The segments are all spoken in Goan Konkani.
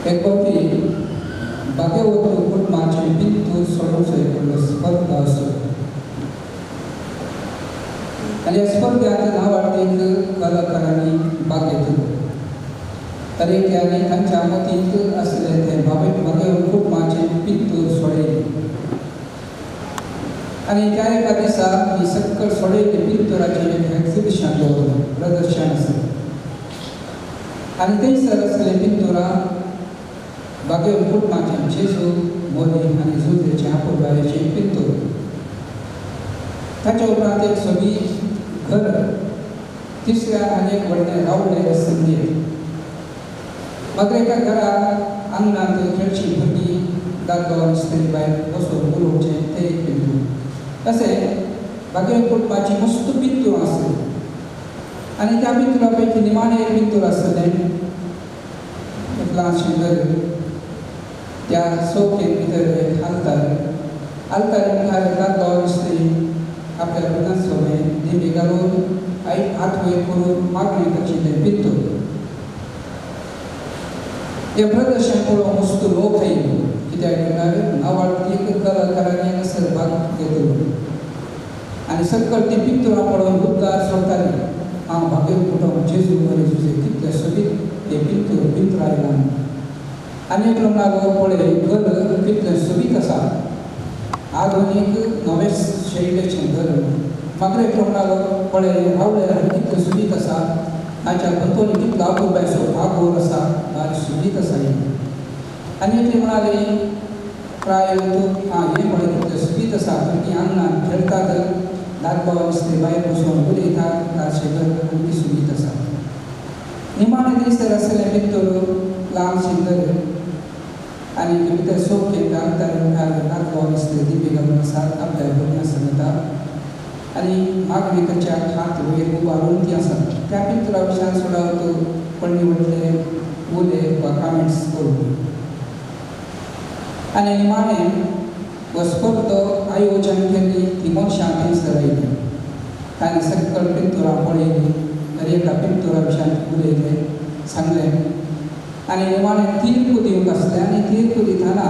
एक फावटी भाग्यवंत कुटुंबाचें पिंतूर सोडोवचो एकलो स्पर्धा आसलो आनी ह्या स्पर्ध्यांत नांवाडदीक कलाकारांनी भाग घेतलो. तरेकल्यांनी तांच्या मतींत आसलें तें भाग्यवंत कुटुंबाचें पिंतूर सोडयलें आनी त्या एका दिसा ही सकल सोडयल्ले पिंतुराचें एक एक्झिबिशन दवरलें, प्रदर्शन आसलें आनी थंयसर आसलें पिंतुरां भाग्यवंत कुटुंबाचें जेजू, मोरी आनी जुजेचें आपुलबायेचें पिंतूर. ताच्या उपरांत एक सोबीत घर, तिसऱ्या आनी एक व्हडलें रावलें संगीत. मागीर एका घरा आंगणांत खेळची भुरगीं, दादलो आनी स्त्री बायल बसून उलोवचें तें एक पिंतूर. अशें भाग्यवंत कुटुंबाची मस्त पिंतूर आसली आनी त्या पिंतुरा पैकी निमाणें एक पिंतूर आसलें एक ल्हानशें घर. त्या चौकेन भितर एक आल्तार, आल्तारी मुखार दादलो आनी स्त्री आपल्या भुरग्यां सोबें दिमी घालून आई हात वयर करून मागणें करचें तें पिंतूर. हें प्रदर्शन पळोवंक मस्त लोक आयिल्लो, कित्याक म्हणल्यार नांवाडदीक कलाकारांनी हांगासर भाग घेतलो आनी सकल तीं पिंतुरां पळोवन उद्गार सोडटालीं, हांव भाग्यवंत कुटुंब जेजू मरी जुजे कितलें सोबीत हें पिंतूर पिंतरायलां. आनी एकलो म्हणालो, पळय घर कितलें सोबीत आसा, आधुनीक नवें शैलीचें घर. मागीर एकलो म्हणालो, पळय रावळेर कितलें सोबीत आसा, ताच्या भोंवतणी कितलो आपुलबायचो बागोर आसा, भारी सोबीत आसा हें. आनी एकली म्हणाली, प्राय आं हें पळय कितलें सोबीत आसा, भुरगीं आंगणान खेळटात, दादलो आनी स्त्री भायर बसून उलयतात, ताचें घर आनी सोबीत आसा. निमाणें थंयसर आसलें पिंतूर ल्हानशें घर आनी भितर चौकेंत आल्तारी मुखार दादलो आनी स्त्री दिमी घालून आसात आपल्या भुरग्यां सांगता आनी मागणी करच्याक हात वयर उबारून ती आसात. त्या पिंतुरा विशयान सोडावत कोणी व्हडले उले वा कमेंट्स करूं. आनी निमाणें हो स्पर्धो आयोजन केल्ली ती मनशां थंयसर आयलीं, तांणी सकल पिंतुरां पळयलीं, दर एका पिंतुरा विशयान उलयलें, सांगलें आनी निमाणें तीर्प दिवंक आसलें आनी तीर्प दितना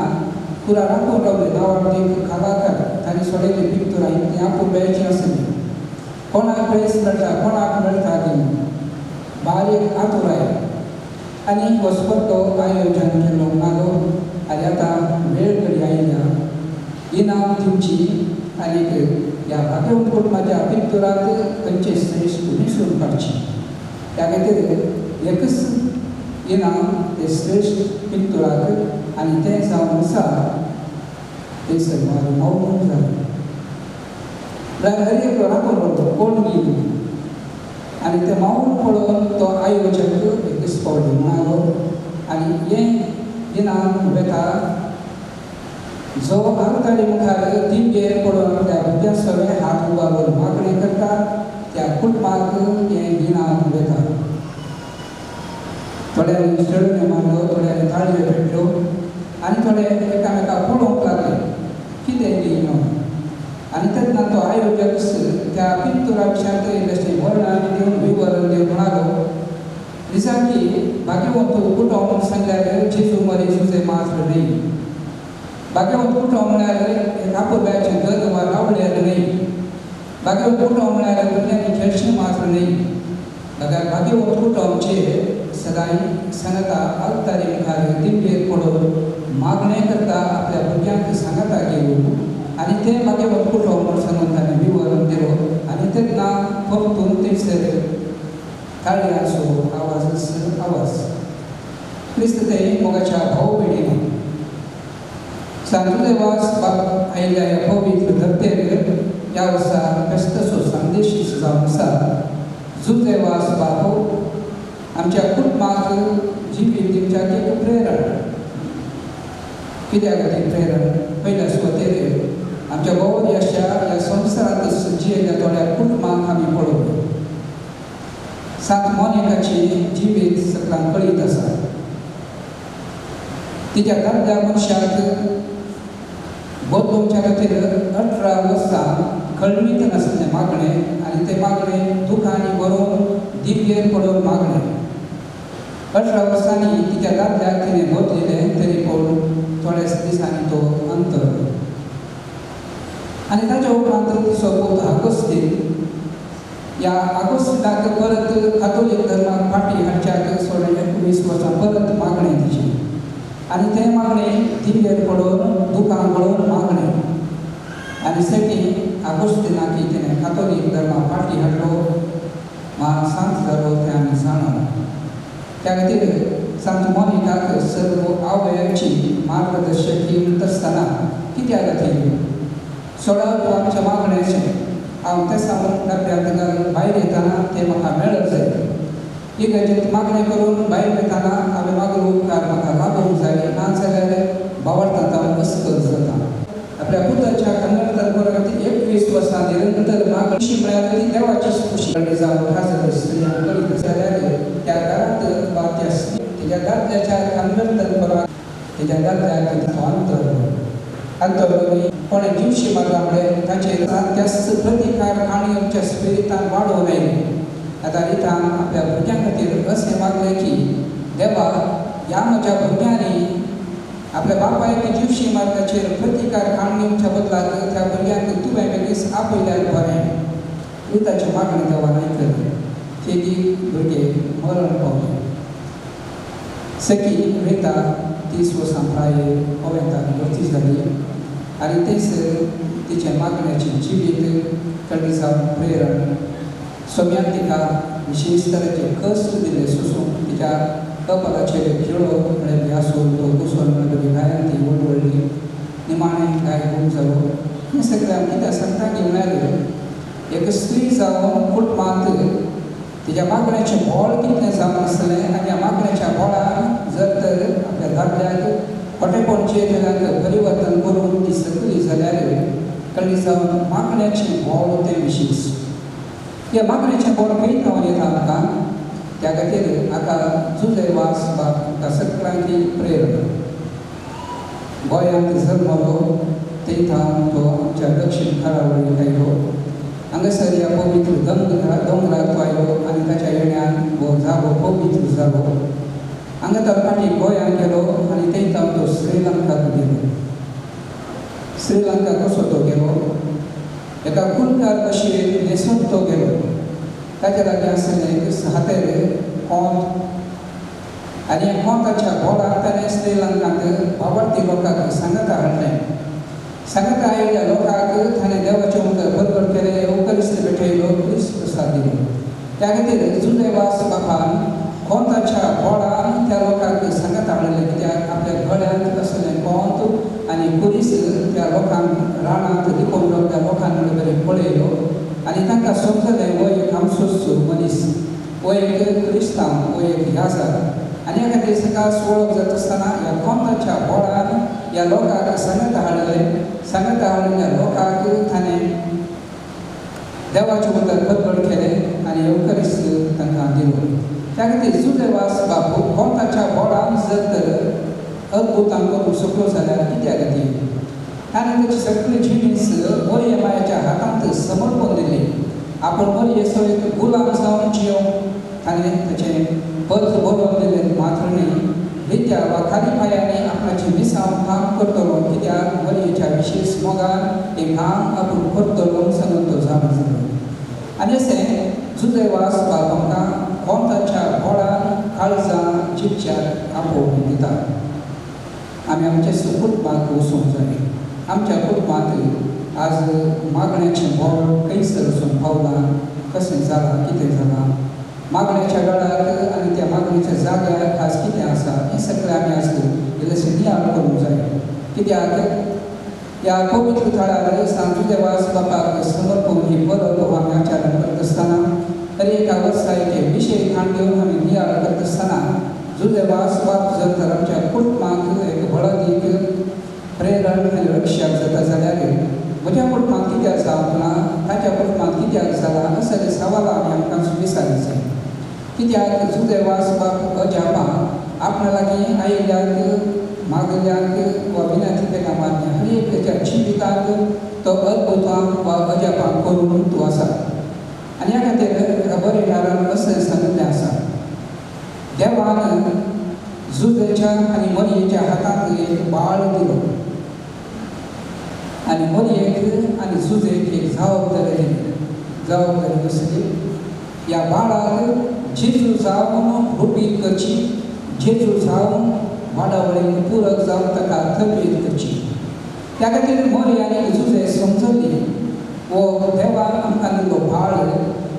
कुरां राखून रावले नांवाडदीक कलाकार तांणी सोडयल्लीं पिंतुरां इतलीं आपुलबायेचीं आसलीं, कोणाक प्रेस मेळटा कोणाक मेळटा ती बारीक आतुराय. आनी हो स्पर्धो आयोजन केलो म्हणालो, आनी आतां वेळ कडी आयल्या इनाम दिवची आनीक ह्या भाग्यवंत कुटुंबाच्या पिंतुरांत खंयचें श्रेश्ठ वेंचून काडची, त्या खातीर एकच इनाम तें श्रेश्ठ पिंतुराक आनी तें जावन आसा थंयसर मौन जालें. म्हळ्यार हर एकलो राखून रावलो कोण गेली आनी तें मौन पळोवन तो आयोजक एकच फावटी म्हणालो, आनी हें इनाम वेता जो आल्तारी मुखार दिमगेर पडून आपल्या भुरग्यां सगळे हात उबारून मागणें करता त्या कुटुंबाक हें इनाम वेता. थोड्यांनी शेळून मारलो, थोड्यांनी ताळयो पेटल्यो आनी थोडे एकामेका पळोवंक लागले कितें ती इनाम. आनी तेन्ना तो आयोजक त्या पिंतुरा विशयांत इल्लेशें वर्णन दिवन विवरण दिवन म्हणालो, निजाकी भाग्यवंत कुटुंब म्हूण सांगल्यार जेजू मरी जुजे मात्र न्हय, भाग्यवंत कुटुंब म्हळ्यार एक आपुलबायेचें घर वा रावळेर न्हय, भाग्यवंत कुटुंब म्हळ्यार भुरग्यांनी खेळचें मात्र न्हय, भाग्यवंत कुटुंबचेर सदांय सांगता आल्तारी मुखार दिमगेर पडून मागणें करता आपल्या भुरग्यांक सांगता घेवन आनी तें भाग्यवंत कुटुंब म्हूण सांगून ताणें विवरण दिलो. आनी तेन्ना परतून थंयसर ताळयांचो आवाजच आवाज. क्रिस्त ते मोगाच्या भाव भयणीनो, सांजुदेवास बाब आयिल्ल्या ह्या पवित्र धर्तेर ह्या वर्सा फेस्ताचो संदेश जावन आसा, जुदेवास बाब आमच्या कुटुंबाक जिवीत दिवच्याक एक प्रेरण. कित्याक खातीर प्रेरण? पयल्या सुवातेर आमच्या भोव अशा ह्या संवसारांत जियेल्ल्या थोड्या कुटुंबांक आमी पळोवया. सांत मोनिकाची जिवीत सगळ्यांक कळीत आसा. तिच्या दादल्या मनशाक बदलोवच्या खातीर 18 वर्सां कळमीत नासलें मागणें आनी तें मागणें दुखांनी बरोवन दिमगेर पडून मागणें. 18 वर्सांनी तिच्या दादल्याक तिणें बदलिलें आनी ताच्या उपरांत तिचो पूत आगोस्तीन ह्या आगोस्तीनाक परत कातोलीक धर्माक फाटी हाडच्याक 1621 वर्सां परत मागणें तिची आनी तें मागणें दिंगेर पडून दुकान पळोवन मागणें आनी सेटी आगोस्तीनाक तिणें कातोलीक धर्माक फाटी हाडलो म्हान सांत जालो तें आमी जाणा. त्या खातीर सांत मोनिकाक सर्व आवयाची मार्गदर्शकी म्हणटा आसतना कित्या खातीर सोडा आमच्या मागण्याचें हांव तें सांगून डब्यांत घालून भायर येतना तें म्हाका मेळत जाय. इगर्जेंत मागणें करून भायर येतना हांवें मागलो उपकार म्हाका लागूंक जाय ना जाल्यार बावडटात हांव अस्कल जाता. आपल्या पुताच्या कन्नड खातीर 21 वर्सां निरंतर मागणी म्हळ्यार ती देवाची खुशी जावन खाजर स्त्रियांक करीत जाल्यार त्या घरांत वा त्या तिच्या दादल्याच्या कन्नड तिच्या दादल्याक तो अंतरलो अंतरलो कोणें जिवशी मारला म्हळें ताचेर त्याच प्रतिकार आनी आमच्या स्पिरितान वाडोवन आयले. आतां रितान आपल्या भुरग्यां खातीर अशें मागलें की देवा ह्या म्हज्या भुरग्यांनी आपल्या बापायक जिवशी मारल्याचेर प्रतिकार काडून घेवच्या बदलाक त्या भुरग्यांक तुवें बेगीन आपयल्यार बरें. रिताची मागणी देवान आयकली. तेगी भुरगे मरण पावले. सखी रिता 30 वर्सां प्रायेर कोवेंताक भरती जाली आनी तेच तिचें मागण्याचें जिवीत कळी जावन प्रेरण सोम्यान तिका विशेश तरेचे कश्ट दिले सोसून तिच्या कपालाचेर खिळो म्हळ्यार आसून तो कुसून म्हणटकीर गायन ती वळवळली निमाणें गाय गूम जालो. हें सगळें हांव कित्याक सांगता की म्हळ्यार एक स्त्री जावन कुटुंबांत तिच्या मागण्याचें बळ कितलें जावन आसलें आनी ह्या मागण्याच्या बळान जर तर आपल्या दादल्याक खोटेपणचे जाल्यार परिवर्तन करून ती सकली जाल्यार कळी जावन मागण्याचें बळ तें विशेश. ह्या मागण्याचें बळ खंय थावन येता आमकां त्या खातीर आतां जुजे वास बाब आमकां सगळ्यांची प्रेरणा. गोंयांत जल्मलो ते थावन तो आमच्या दक्षिण थळावळीक आयलो. हांगासर ह्या पवित्र दोंगराक तो आयलो आनी ताच्या येण्यान हो जागो पवित्र जालो. हांगा तो फाटीं गोंयांत गेलो आनी थंय थावन तो श्रीलंकाक गेलो. श्रीलंका कसो तो गेलो एका कुलकार कशें न्हेसून तो गेलो. ताच्या लागीं आसलें एक हातेर कोंत आनी कोंताच्या बोळाक ताणें श्रीलंकांत बावडती लोकांक सांगाता हाडलें. सांगाता आयिल्ल्या लोकांक ताणें देवाचें उतर बरोबर केलें येवकरिस्त भेटयलो क्रिस्त प्रसाद दिलो. त्या खातीर जुदेवास बापान कोंताच्या बोळान त्या लोकांक सांगाता हाडलें कित्याक आपल्या गळ्यांत आसलें कोंत आनी कुरीस त्या लोकांक रानांत लिपोवन रावल्या लोकांक बरें पळयलो आनी तांकां समजलें हो एक आमचोच मनीस हो एक क्रिस्तांव हो एक ह्याजार. आनी ह्या खातीर सकाळ वळख जाता आसतना ह्या कोंताच्या बोळान ह्या लोकांक सांगाता हाडलें. सांगाता हाडिल्ल्या लोकांक ताणें देवाचें उतर बदल केलें आनी येवकरिस्त तांकां दिलो. त्या खातीर जुदेवास बापू कोंताच्या बोळान जर तर अद्भुतां करूंक शकलो जाल्यार कित्या खातीर ताणें ताची सगळी जिणीस मरिये मायेच्या हातांत समर्पण दिलें. आपूण मरियेचो एक गुलाम जावन जियोवंक ताणें ताचें पत्र बरोवन दिलें मात्र न्ही रित्या वा खाली पांयांनी आपणाचें मिसांव काम करतलो कित्याक मरियेच्या विशेश मोगान हें काम आपूण करतलो म्हूण सांगून तो जाणा जालो. आनी अशें जुदेवास बाब आमकां कोंताच्या बोळान काळजां जिबच्याक आपोवन दिता. आमी आमच्या कुटुंबाक वचूंक जाय. आमच्या कुटुंबांत आज मागण्याचें बळ खंयसर वचून पावलां कशें जालां कितें जालां मागण्याच्या वेळार आनी त्या मागण्याच्या जाग्यार आज कितें आसा हें सगळें आमी आज इल्लेशें नियाळ करूंक जाय. कित्याक ह्या पवित्र थळार सांत जुदेवास बापाक समर्पण ही परब आमी आचरण करता आसतना तरी एका वर्सा एक विशय खाण घेवन आमी नियाळ करता आसतना जुदेवास बाप जर तर आमच्या कुटुंबाक एक बळदीक प्रेरण आनी रक्षक जाता जाल्यार म्हज्या कुटुंबांत कित्याक जावंक ना ताच्या कुटुंबांत कित्याक जाला असले सवालां आमी आमकां विचारूंक जाय. कित्याक जुदेवास बाप अजापां आपणा लागीं आयिल्ल्याक मागिल्ल्यांक वा विनंती केल्या मान्य हर एक ताच्या जिवितांत तो अद्भुतां वा अजापां करून तूं आसा. आनी ह्या खातीर बरयणारान अशें सांगिल्लें आसा देवान जुदेच्या आनी मरियेच्या हातांत एक बाळ दिलो आनी मोरयेक आनी जुजेक एक जबाबदारी दिली. जबाबदारी कसली? ह्या बाळाक जेजू जावन रुपीत करची, जेजू जावन वाडावळीक पुरक जावन ताका तरबेज करची. त्या खातीर मोरी आनी जुजे समजली हो देवान आमकां दिल्लो बाळ,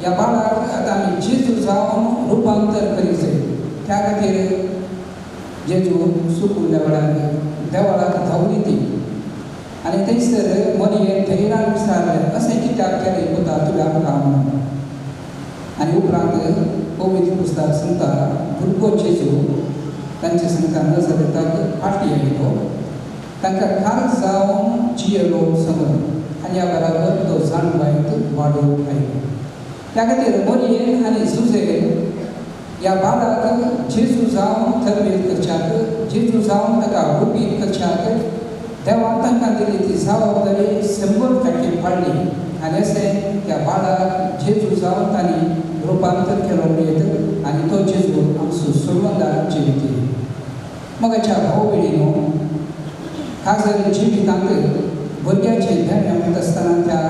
ह्या बाळाक आतां आमी जेजू जावन रुपांतर करीत जाय. त्या खातीर जेजू सुकुल्ल्या वेळार देवळाक धांवली ती आनी थंयसर मोरयेन धैर्यान विचारलें अशें कित्याक केलें पुता तुवें आमकां म्हणून. आनी उपरांत पवित्र पुस्तक सांगता भुरगो जेजू तांचे सांगता नजरेताक फाटी आयलो, तांकां खास जावन जियेलो समज आनी ह्या बराबर तो जाणवायत वाडोवंक आयलो. त्या खातीर मोरयेन आनी जुजेन ह्या बाळाक जेजू जावन तरबेज करच्याक, जेजू जावन ताका रुपीत करच्याक देवान तांकां दिली ती जबाबदारी 100% पाळ्ळी आनी अशें त्या बाळाक जेजू जावन तांणी रुपांतर केलो मेळत आनी तो जेजू आमचो सोडवंदार जिवीत. मगाच्या भाव भयणीनो, खाजगी जिवितांत भुरग्याचे देणें म्हणटा आसतना त्या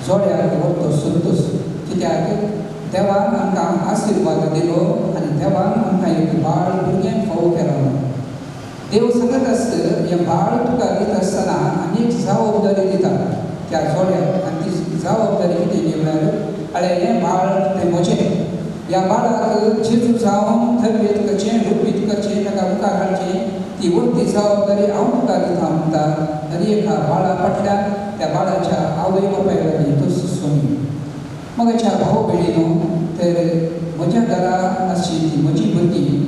जोड्याक व्हरतो संतोश, कित्याक देवान आमकां आशिर्वाद दिलो आनी देवान आमकां एक बाळ भुरगें फावो केलो. देव सांगत आसता हें बाळ तुका दिता आसतना आनी एक जबाबदारी दिता त्या जोड्याक आनी ती जबाबदारी कितें म्हळ्यार अळे हें बाळ तें म्हजें, ह्या बाळाक जेजू जावन तरबेज करचें, रुपीत करचें, ताका मुखार हाडचें, ती वरती जबाबदारी हांव तुका दिता म्हणटा. आनी एका बाळा फाटल्यान त्या बाळाच्या आवय बापाय लागीं तो सोमी. मगाच्या भाव भयणीनो, तर म्हज्या घरा आसची ती म्हजी भुरगीं,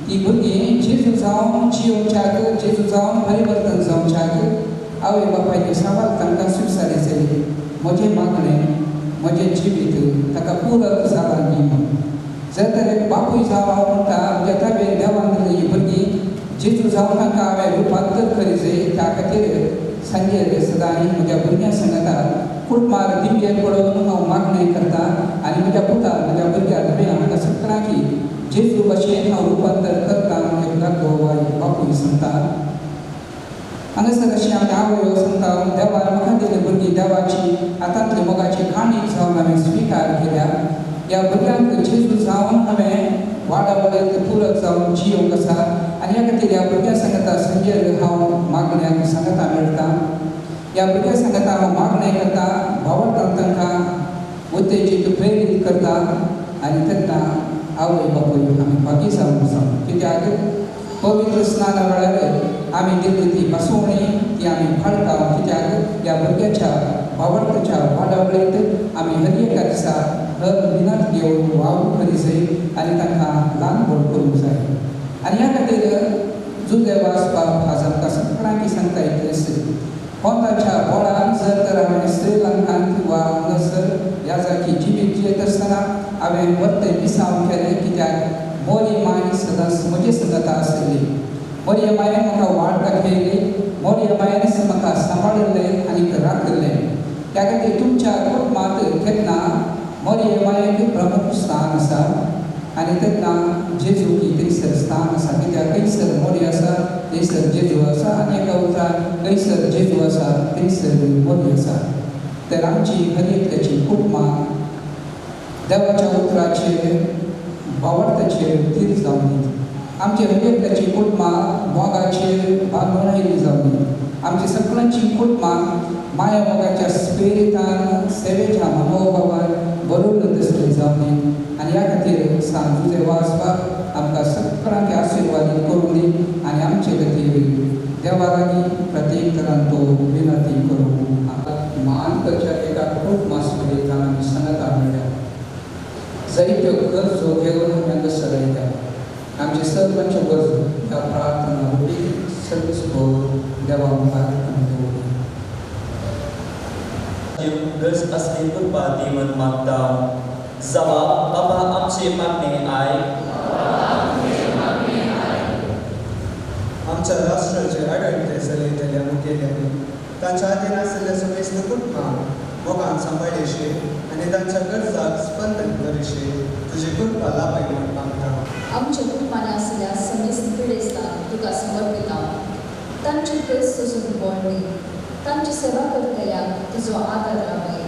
ती भुरगीं जेजू जावन जियोवच्याक, जेजू जावन परिवर्तन जावच्याक आवय बापायचे सवाल तांकां स्विसारी जाली. म्हजें मागणें, म्हजें जिवीत ताका पुरक जालां न्ही म्हणून. जर तर एक बापूय जावं हांव म्हणटा म्हज्या ताबेन देवान दिल्ली ही भुरगीं जेजू जावन तांकां हांवें रुपांतर करी जाय. त्या खातीर सांजे सदांय म्हज्या भुरग्यां सांगता कुटुंबार दिंबेर पडोवन हांव मागणें करता आनी म्हज्या पुताक, म्हज्या भुरग्याक हांकां सगळ्यांकी जेजू भशेन हांव रुपांतर करता म्हणून एक दादलो वा एक बापूय सांगता. हांगासर अशें आमच्या आवय सांगता देवान म्हाका दिल्ली भुरगीं देवाची हातांतली मोगाची काणी जावन हांवें स्विकार केल्या. ह्या भुरग्यांक जेजू जावन हांवें वाडावळींत पुरक जावन जियोवंक आसा आनी ह्या खातीर ह्या भुरग्यां सांगता सांजेर हांव मागण्याक सांगता मेळटा. ह्या भुरग्यां सांगता हांव मागणें करता, भावार्थान तांकां उत्तेजीत प्रेरीत करता आनी तेन्ना आवय बापूय आमी भागी जावन आसा. कित्याक पवित्र स्नाना वेळार आमी दिल्ली ती बसवणी ती आमी पाळटा. कित्याक ह्या भुरग्याच्या भावार्थाच्या वाडावळींत आमी हर एका दिसा हर मिनट घेवन वावर करी जाय आनी तांकां ल्हान व्हड करूंक जाय. आनी ह्या खातीर जुदेवास बाब आज आमकां सगळ्यांकी सांगता इतलें कोंताच्या बोळान जर तर हांवें श्रीलंकांत वा हांगासर ह्या जागी जिवीत जियेत आसतना हांवें परतें मिसांव केलें. कित्याक मोरी माय सदांच म्हजे संगता आशिल्ली. मोरये मायन म्हाका वाट दाखयली, मोरये मायन म्हाका सांबाळिल्लें आनी राखिल्लें. त्या खातीर तुमच्या कुटुंबांत केन्ना मोरये मायेक प्रमुख स्थान आसा आनी तेन्ना जेजूकी थंयसर स्थान आसा. कित्याक खंयसर मोरी आसा थंयसर जेजू आसा आनी एका उतरान खंयसर जेजू आसा थंयसर मोरी आसा. तर आमची हर एकल्याची कुटुंबां देवाच्या उतराचेर भावार्थाचेर थीर जावं दी. आमची हर एकल्याची कुटुंबां मोगाचेर बांदून आयली जावं दी. आमची सगळ्यांची कुटुंबां माया मोगाच्या स्पिरितान सेवेच्या मनोभावान बरोबर दिसले जावं दी. आनी ह्या खातीर सांत जुजेवास बाब आमकां सगळ्यांक आशिर्वादीत करूं दी आनी आमचे खातीर देवा लागीं प्रत्येक तरान तो विनंती करूं. मान करच्या एका खूब मासमध्ये आमी सांगता मेळ्ळ्या जायत्यो गरजो घेवन आमी हांगासर आयल्या. आमचे सर्वांच्यो गरजो ह्या प्रार्थना रुपी सर्वीस देवा मुखार आमी दवरुया. गरज असली कृपा दी म्हण मागता. जबाब बाबा आमचे मागणे I. आमच्या राष्ट्राचे आडळते चलयतल्या मुखेल्यांनी तांच्या हातीन आशिल्ल्या समेस्त कुटुंबांक मोगान सांबाळशे आनी तांच्या गरजाक स्पंदन करिशे तुजी कृपा लाभाय म्हण मागता. आमच्या कुटुंबांनी आशिल्ल्या समेस्त पिडेस्तांक तुका समर्पिता. तांची गरज सोसून बळ दी. तांची सेवा करतल्यांक तुजो आदार लाभय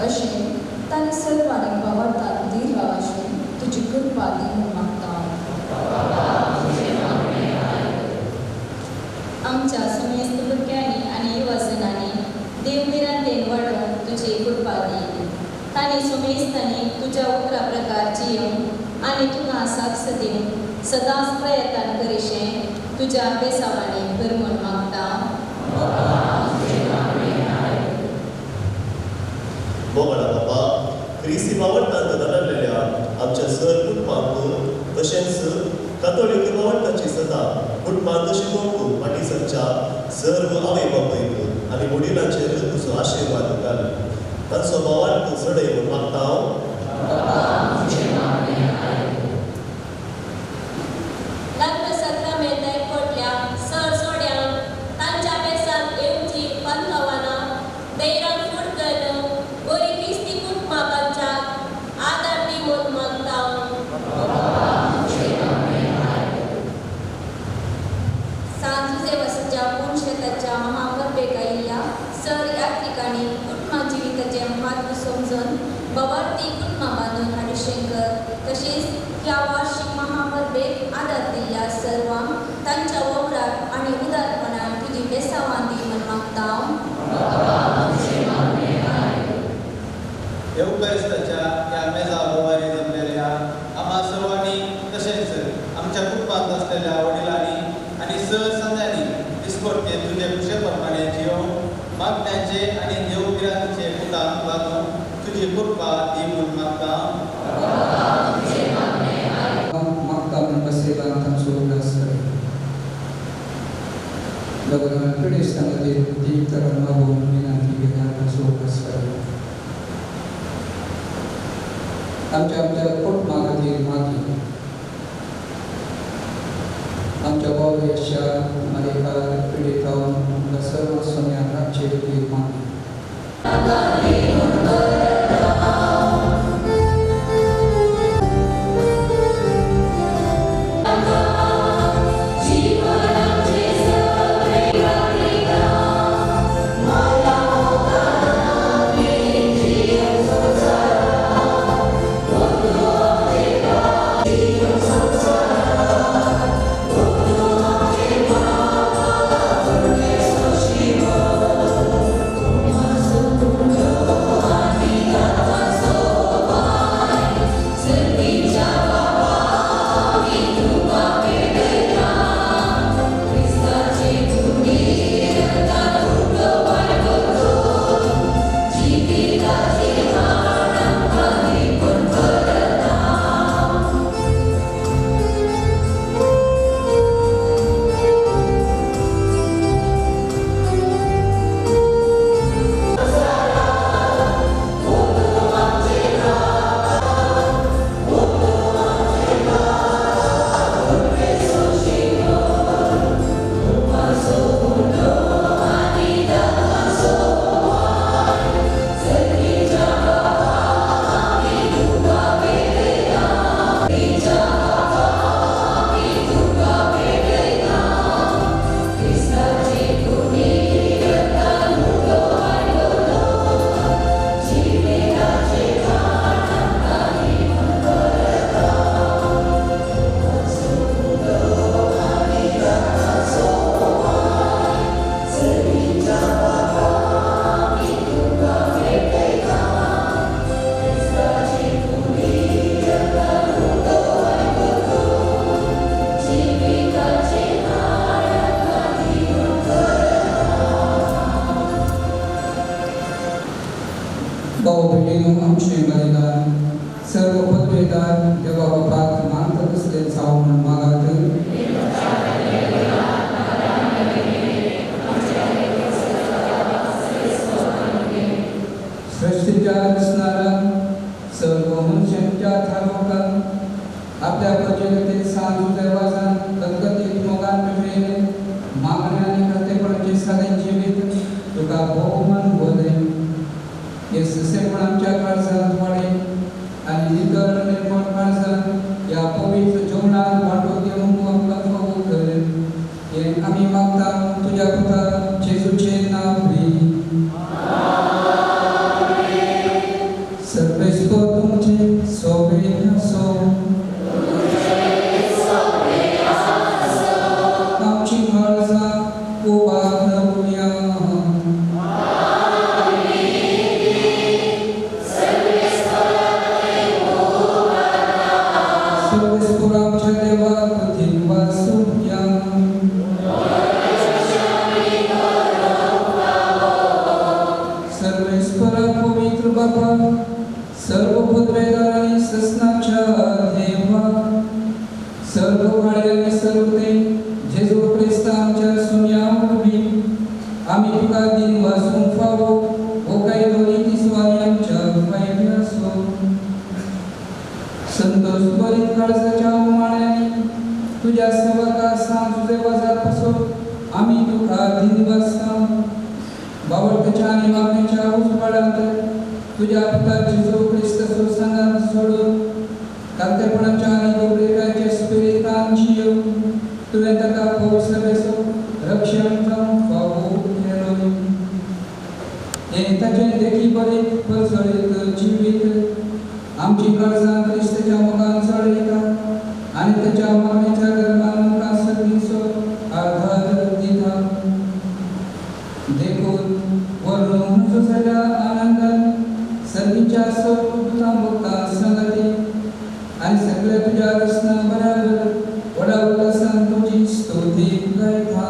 अशें तांणी सर्वांनी बावडतात धीर रावाशें तुजी कृपा दी म्हूण मागता. आमच्या समेस्त भुरग्यांनी आनी युवाजनांनी देव भिरांतेन वाडोवंक तुजी कृपा दी. तांणी सुमेस्तांनी तुज्या उतरा प्रकार जियोवन आनी तुका साक्ष दिवन सदांच प्रयत्न करिशें तुज्या बेसावांनी कर म्हूण मागता. मोगाळा बाबा, क्रिस्ती बावडटांत दवरलेल्या आमच्या सर कुटुंबांक तशेंच कातोलीक बावडटाची सदां कुटुंबांत शिकोवंक फाटीं सरच्या सर्व आवय बापायक आनी वडिलांचेर तुजो आशिर्वाद घाल. तांचो भावार्थ चडय म्हूण मागता हांव. लग्न सत्रामेंत पडल्या सर जोड्यांक तांच्या बेसांत येवची पंथवानां दैरान फूड करून बरी क्रिस्ती कुटुंबां बांदच्याक आदार दी म्हूण मागता. सांत जुझेवासाच्या पुणशेताच्या महापरबेक आयिल्ल्या सर यात्रिकांनी कुटुंबा जिविताचें म्हत्व समजून बवार्थी कुटुंबां बांदून हाडिशें कर. तशेंच ह्या वार्षिक महापरबेक आदार दिल्ल्या सर्वांक तांच्या वावराक आनी उदारपणान तुजी बेसावां दी म्हूण मागता. येवक्रिस्ताच्या ह्या मेजा भोवारी जमलेल्या आम्हा सर्वांनी तशेंच आमच्या कुटुंबांत आसलेल्या वडिलांनी आनी सर संद्यांनी दिसपडटे तुजे खुशे प्रमाणे जियोवन मागण्याचे आनी देवगिरांचे पुतांक बांदून तुजी कृपा दी म्हूण मागता. मागता म्हूण बसयला तांचो उगडास करी. लग्न पिडेस्तां खातीर ती तरण मागून विनंती केल्या तांचो उगडास करी. आमच्या आमच्या कुटुंबा खातीर मागी. आमच्या बावळ्याच्या मारेकार पिडितांक सर्व सोन्याक राखचे खातीर मागी. भाव भयणीनो, आमचें बलिदान सर्व पदवेदार देवा बापाक मानता तसलें जावं म्हूण मागात. सृश्टीच्या दिसणाऱ्यान सर्व मनशांच्या थारोवकान आपल्या प्रजेखातीर सांत जुझेवासान गदगदीत मोगान पेटयलें मागणें आनी कर्तेपणाचें सादें जिवीत तुका भोवमान वदय. हे ससेपण आमच्या काळजांत वाडय आनी नितळ निर्मळ काळजान ह्या पवित्र जेवणान वांटो घेवंक आमकां फावो कर. हें आमी मागता तुज्या पुता जेजूचें नांव. सर्व वाडे आनी सर्व जेजू क्रिस्ता आमच्या सुन्या वरवीं आमी तुका दिन वासूंक फावो हो कायदो रीती आनी आमच्या फायद्याचो. संतोष बरीत काळजाच्या उमाळ्यांनी तुज्या सेवका सांज तुजे वजा पासून आमी तुका दिन वाचता. बावळटाच्या आनी मागणेच्या उजवाडांत तुज्या पुता जेजू क्रिस्ताचो सांगात सोडून कांतेपणाच्या आनी गोबरेकाच्या स्पिरितान जियो तुवें ताका पवित्रतेचो रक्षण जावंक फावो केलो. हें ताचें देखी बरें परजळीत जिवीत आमची काळजां क्रिस्ताच्या मोगान चडयता आनी ताच्या मागणेच्या धर्मान आमकां सर्गीचो आधार दिता. देखून वर्णून जाल्या आनंदान सर्गीच्या सर्व मोगां संगती आनी सगळ्या तुज्या रचना बराबर व्हडा उल्हासान तुजी स्तुती गायता.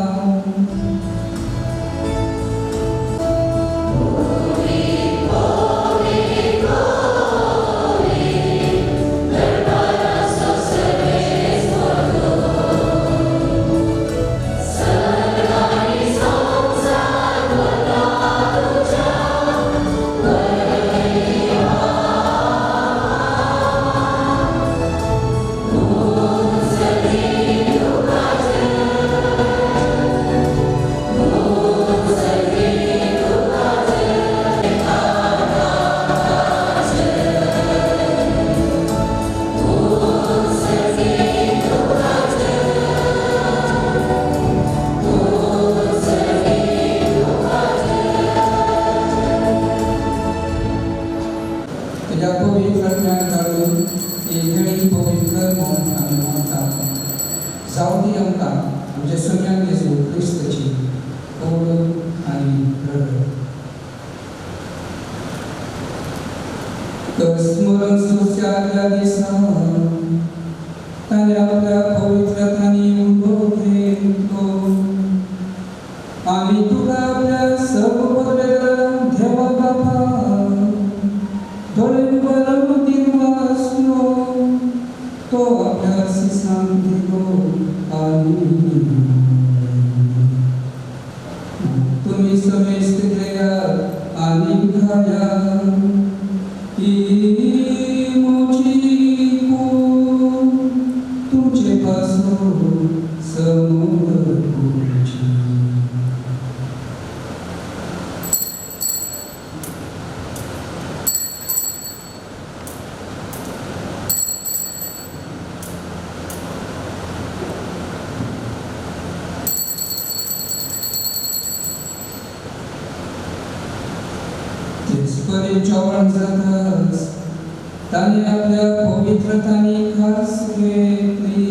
तांणी आपल्या पवित्रतांनी खास घेतली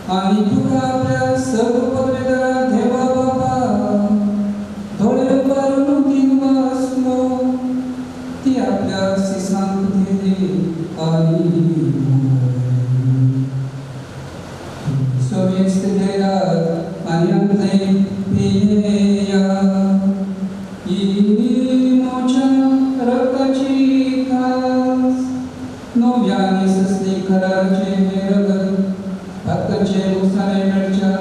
आनी तुका आपल्या सर्व पदवेदारा देवा बाबा दोळे उबारून दिन वाचलो ती आपल्या सिसांक दिली आनी समेस्त घेयात आनी आमचें पियेया. ही म्हज्या रक्ताची खास नव्या आनी सस्ती कराराचें हें रगत पातकांचें लुकसाणें मेळच्या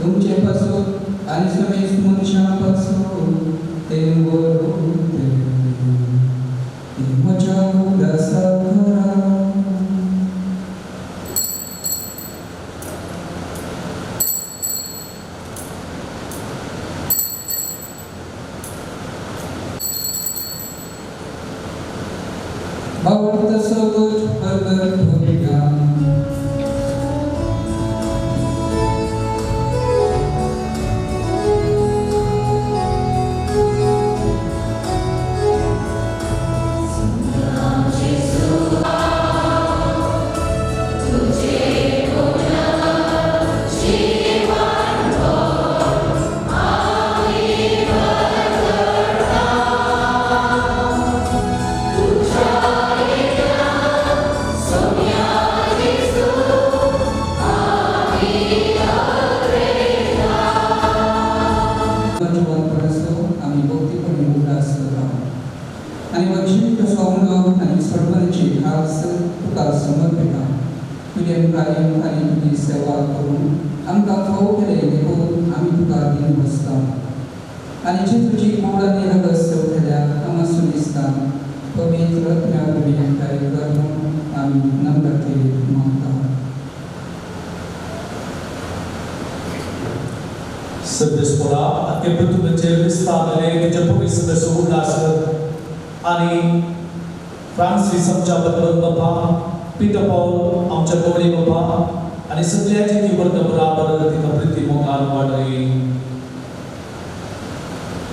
तुमचे पासून आनी समेस्त मनशां पासून तें बरोवचें. ही म्हज्या उगडासाक करा. आनी वंशीक सोंगलो आनी सर्वांची खास तुका समर्पिता. तुजे मुखार येवन आनी तुजी सेवा करून आमकां फावो केलें देखून आमी तुका दीन बसता आनी जेजूची गोड आनी रगत सेवतल्या आमकां सुनिस्तान पवित्र आत्म्या वरवीं एकठांय कर म्हूण आमी नम्रतेन मागता. सद्यस्पोरा आख्खे पृथ्वीचेर विस्तारलेले तुजे पवित्र उल्हास आनी फ्रांसीस आमच्या बदल बाबा, पिटर पावल आमच्या गवळी बाबा आनी सगळ्याची ती वर्ग बराबर तिका प्रिती मोगान वाडय.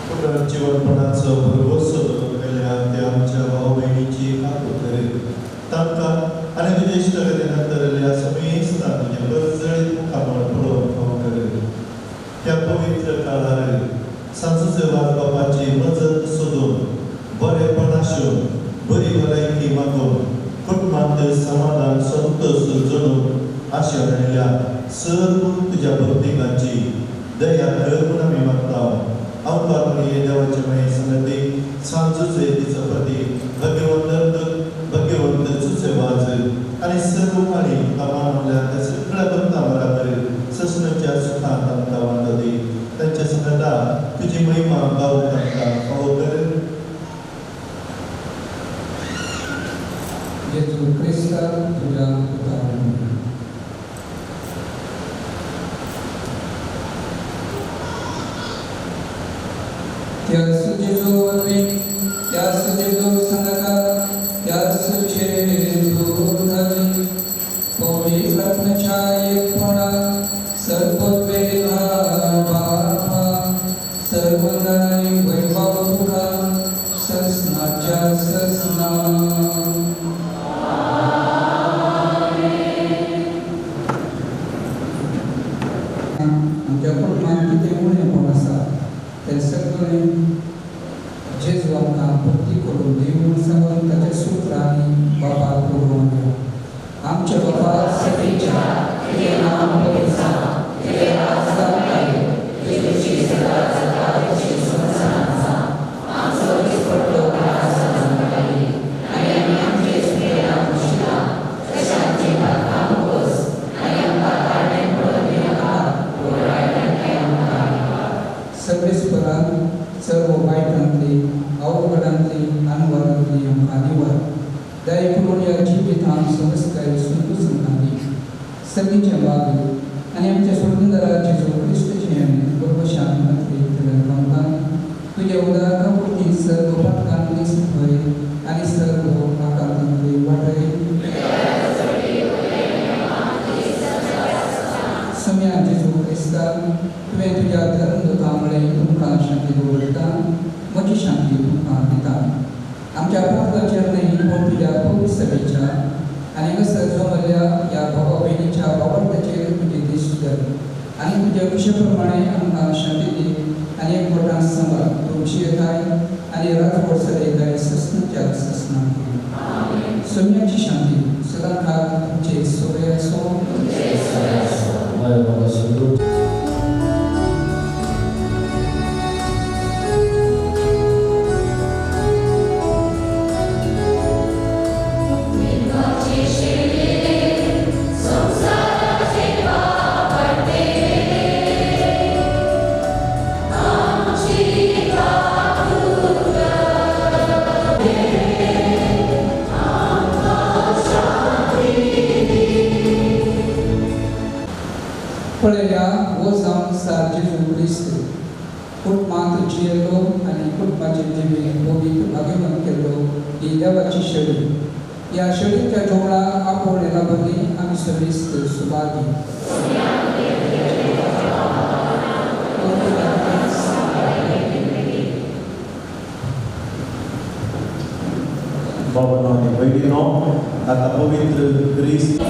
पुनर्जीवनपणाचो भरवंसो दवरलेल्या त्या आमच्या भाव भयणीची काकूत कर तांकां आनी तुजे इश्टागतीन तरल्या समेस्तान तुजें परजळीत मुखामळ पळोवंक फावो कर. त्या पवित्र काळार सांजूचे वाज बापाची मजत सोदून बरेपण आसून बरी भलायकी मागून कुटुंबांत समाधान संतोश जणून आशा मेळिल्ल्या सर्व तुज्या भक्तिकांची दया कर म्हूण आमी मागता. अवकार देवाचे माये संगती सांजूचे तिचो प्रती भगवंत भगवंत चुचे वाज आनी सर्व काळी मानवल्या त्या सगळ्या भक्तां बराबर ससनाच्या सुखांत आमकां वांटो दी. तांच्या संगता तुजी महिमा गावूंक आमकां फावो कर. जेजू क्रिस्ता तुज्या पुता त्यास जेजू वरवीं त्यास जेजू संगता त्यास जेजू धरी पवित्र आत्म्याच्या एकपणा सर्ववेळा बापा सर्वदाय वैभव तुका ससनाच्या ससना. आमच्या कुटुंबांत कितें उणेपण आसा तें सगळें जेजू आमकां भक्ती करून दी म्हूण सांगून ताच्या सुत्रांनी बापाक उलोवन दिवं. आमच्या बापा सतीच्या तुजें नांव पवित्र जावं, तुजें राज जावं, तुजी इत्सा जाता तशी संवसारांत जावं. आमचो दिसपट्टो आहार आमकां दी आनी आमी आमचे चुकलेल्या मनशां तशें आमचीं पातकां उगोस आनी आमकां काडण्याक पडून दिनाका, पूण वायटांतल्यान आमकां निवार. सगळेच सर्व वायटांतली अवघडांतली अनवरांतली आमकां निवार. दया करून ह्या जिवितांत समजकाय संतोश आमकां दी. सगळीचें बाग आनी आमच्या सोडूनदारा जेजू क्रिस्ताचें बरोबशान आमकां तुज्या उदारका पुरती सर्व पातकांतली सुखय आनी सर्व आकांतांतली वाटय. सम्या जेजू क्रिस्ता तुवें तुज्या धर्मदूता म्हळें तुमकां शांती दवरता, म्हजी शांती तुमकां दिता. आमच्या पातकांचेर न्हय पूण तुज्या पवित्र सभेच्या आनी हांगासर जमल्ल्या ह्या भावा भयणीच्या बावडत्याचेर तुजी दिश्ट धर आनी तुज्या कुशे प्रमाणे आमकां शांती दी आनी एक बोटान सांबाळ. तुमची येताय आनी रातभर चलयताय ससनाच्या ससना. सोम्याची शांती सदांकाळ तुमचे सगळे आसो. पळया हो जावन सार जेजू क्रिस्त कुटुंबांत जियेलो आनी कुटुंबाचे जिवीत पवित्र भाग्यवंत केल्लो ही देवाची शडी. ह्या शडीच्या जेवणाक आपोवणें लाभली आमी समेस्त सुभागी. बाबांनो आनी भयणींनो, आतां पवित्र क्रिस्त